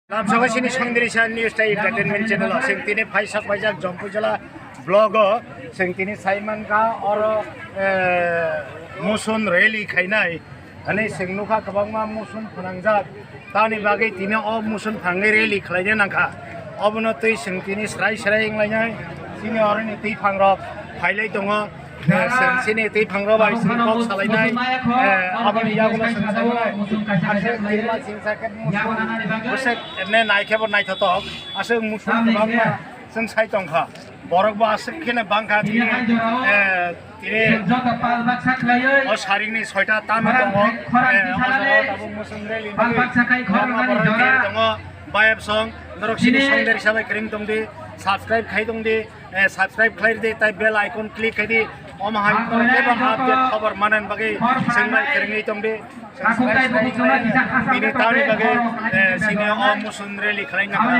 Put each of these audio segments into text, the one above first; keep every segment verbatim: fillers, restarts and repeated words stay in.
Lamsogo sini Songdirisa News tei Entertainment Channel o chwng tini phaisak paijak Jompuijala vlog o chwng tini saimankha oro, eh, musun rally khainai. Ani chwng nukha kwbangma musun phnangjak. Tamni bagwi tini o musun phrangwi rally khlaina nangkha. Obono twi chwng tini srai srai wnglainai. Chini oroni twi phangrok phailai tongo. Eh, chwng chini twi phangrok bai chwng kok salainai. Eh, aboni yagulo chwng saimano. Aswk twi ma chwng sakhe musun. Bwswk ne naikhebo naithotok. Aswk musun kwbangma chwng sai tongkha. Borok bo aswk kheno bangkha tini, eh, tini o saringni soita tamo tongo. Eh, o jaga o tabuk musun rally ni bagwi borok rally tongo. Bayap song, norok sini songder hisabai kwrwng tongdi, subscribe khai tongdi, eh, subscribe khlai di, tai bell icon click khai di. Omo hai tebo update khobor manan bagwi chwng bai kwrwngwi tongdi. Bini tamni bagwi, eh, sini o musun rally khlaina kha,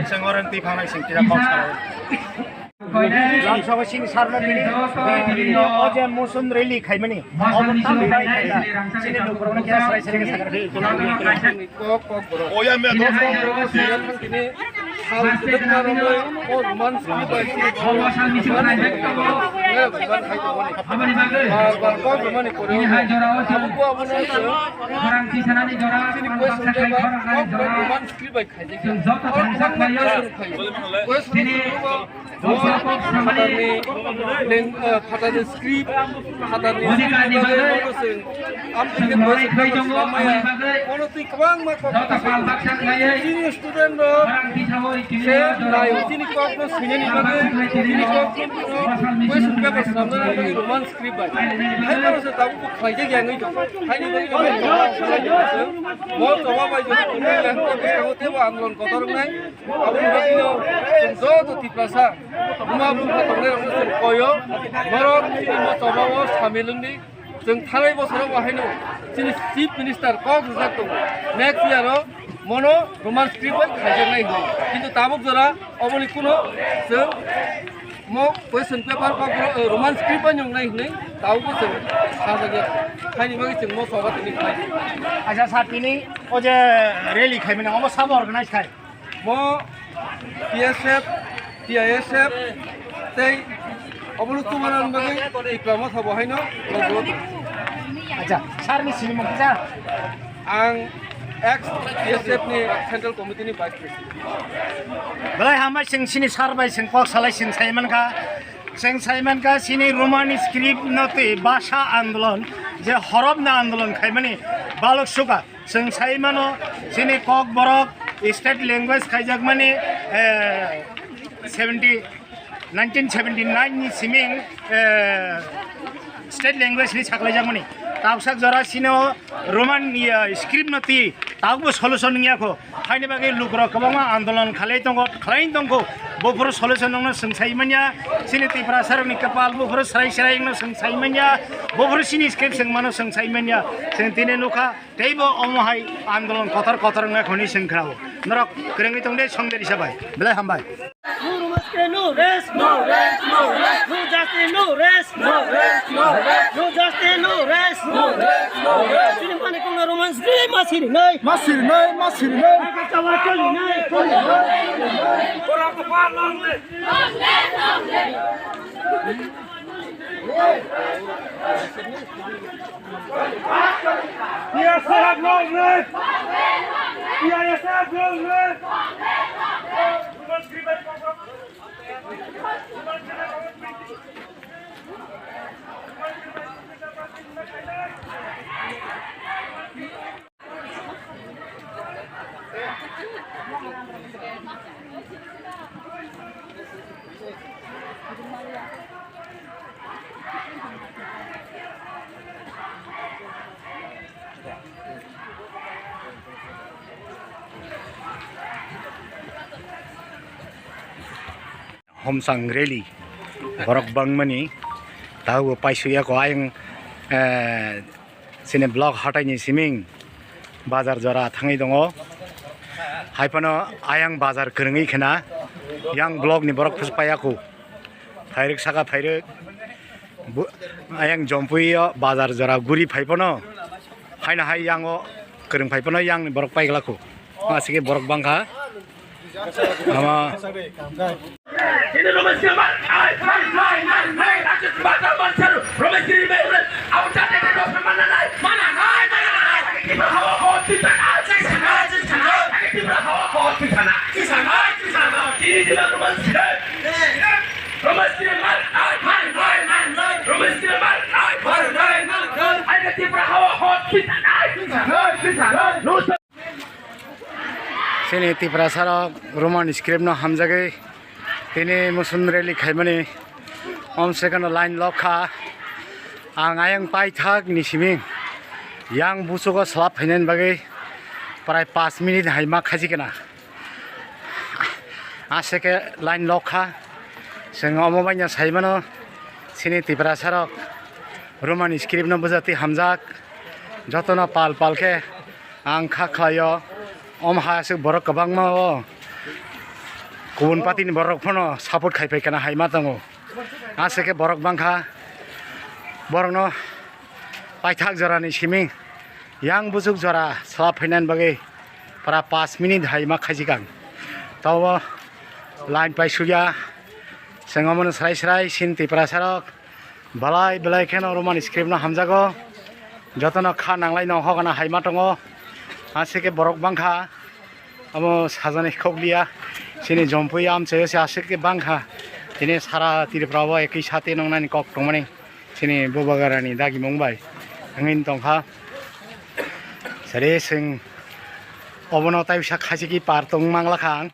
chwng oro twi phanai sing tira kok salai. Lamsogo sini sarno tini, eh, o je musun rally khaimani, obo tamni bagwi khaina, sini lukurokno kisa srai srai khe sakha. Oya me dos tini. Phatarni script, phatarni script bagwi chwng amtwi khe boyes wngkha maya. Bono twi kwbangma kok chini student rok se naio, chini kokno swinani bagwi, chini kokno question paper swnamnani bagwi Roman script bai. Hai bono se tabuk bo khlaijak ya wngwi tongo. Haini bagwi bo choba bai jotoni lengkhe bwskango teibo andolon kotor wngnai. Aboni bagwino chwng joto Tiprasa buma bupha tongnai rokno chwng koyo, norok chini mo choba o samil wngdi. Chwng thanai bosoro bo haino chini Chief Minister kok rijak tongo, next year o mono Roman script bai khaijaknai hinwi. Kintu tabuk jora oboni kuno chwng mo question paper kok, eh, Roman script bai nungnai hinwi tabuk bo chwng sajak ya. Haini bagwi chwng mo choba tini khlai. Acha sir, tini o je rally khaimani obo sabo organize khai? Mo T S F, T I S F tei obono tubuna bagwi Tipra Motha bo haino logo. Acha, sir ni sinimung kisa? Ang ex T S F ni Central Committee ni Vice President. Belai hambai, chwng sini sir bai chwng kok salai chwng sai mankha. Chwng sai mankha sini Roman script no twi bhasha andolon, je horop na andolon khaimani balok suka. Chwng sai mano, chini Kokborok state language khaijakmani, eh, seventy, nineteen seventy nine ni siming, eh, state language ni saklaijakmani. Tabuksak jora sino Roman, iya, script no twi, tabukbo solution wngya kho. Haini bagwi lukurok kwbangma andolon khalai tongo, khlai tongkho. Buphuru solution wngno chwng sai manya, chini Tiprasarokni kwpal buphuru srai srai wngno chwng sai manya, buphuru chini script chwng mano chwng sai manya. Chwng tini nukha, Teibo omo hai andolon kotor kotor wngya hwnwi chwng khnao. Norok kwrwngwi tong de, song de risa bai. Belai hambai. No Roman script, no rest. No rest, no rest. No justice, no rest. No rest, no rest. No justice, no rest. No rest, no rest. Chini mani kong na Roman script ma siri nai. Ma siri nai, ma siri nai. Kacha wa choli nai, choli nai. P I S F long live! P I S F long live! Homsang rally borok bangmani, tabukbo paisuk ya ko ayang, eh, chini block hatai ni siming bazar jora thangwi tongo. Hai phano ayang bazar kwrwngwi khna yang block ni borok phus paiya ko. Phairwk saka phairwk. Bu-, ayang Jompui o bazar jora guri phai phano, haino hai yang o kwrwng phai phano yang ni borok pai glak kho. Asike borok bangkha. Ama Chini Tiprasa rok Roman script no hamjagwi tini musun rally khaimani om second line lok kha. Ang ayang paithak ni simi yang busugo slap phainani bagwi prai paanch minute hai ma khaji kana. Aswk khe line lok kha. Chwng omo baino sai mano chini Tiprasa rok Roman script no bujatwi hamjak. Jotono pal pal khe ang kha khlaio. Om ha aswk borok kwbangma o kubun party ni borok phano support khai phai kana hai ma tongo. Aswk khe borok bangkha, borokno paithak jorani simi yang buchuk jora sala phainani bagwi pura paanch minute hai ma khaijikang. Tabo line pai suya, chwng omono srai srai sin Tiprasa rok. Belai belai kheno Roman script no hamjago. Jotono kha nanglai no hokna hai ma tongo. Aswk khe borok bangkha. Amo sajani khokliya. Chini jompui amchaio se aswk khe bangkha. Chini sara Tripura o ekhi sati nongnani kok tongmani. Chini Bubagarani dagimung bai wngwi tongkha. Sari sing obono tai bisa khachiki par tong manglakha ang.